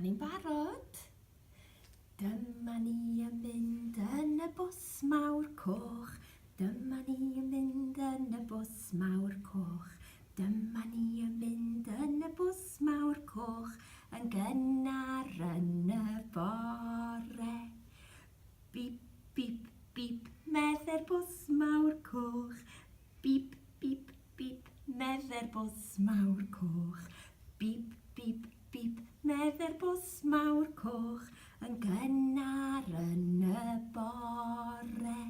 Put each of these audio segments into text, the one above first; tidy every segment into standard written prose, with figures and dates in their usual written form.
ni'n barod? Dyma ni yn mynd yn y bws mawr coch. Dyma ni yn mynd yn y bws mawr coch. Dyma ni yn mynd yn y bws mawr coch yn gynnar yn y bore. Bip, bip, bip, medde'r bws mawr coch. Bip, bip, bip, medde'r bws mawr coch. Bip, bip, bip, medde'r bws mawr coch yn gynnar yn y bore.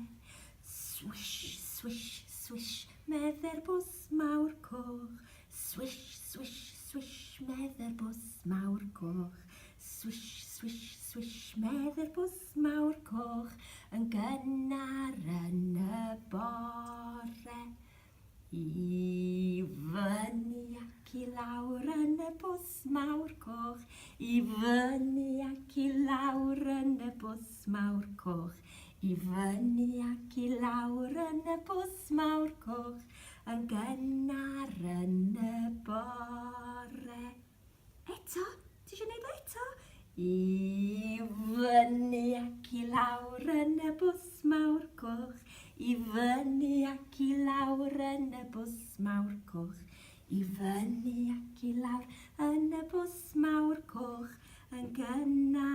Swish, swish, swish, medde'r bws mawr coch. Swish, swish, swish, medde'r bws mawr coch. Swish, swish, swish, medde'r bws mawr coch yn gynnar yn y bore. I fyny ac i lawr yn y bws mawr coch, i fyny ac i lawr yn y bws mawr coch, i fyny ac i lawr yn y bws mawr coch, yn gynnar yn y bore. Eto, ti eisiau gwneud o eto? I fyny ac i lawr yn y bws mawr coch, i fyny ac i lawr yn y bws mawr coch, i fyny ac i lawr yn y bws mawr coch, yn gynnar.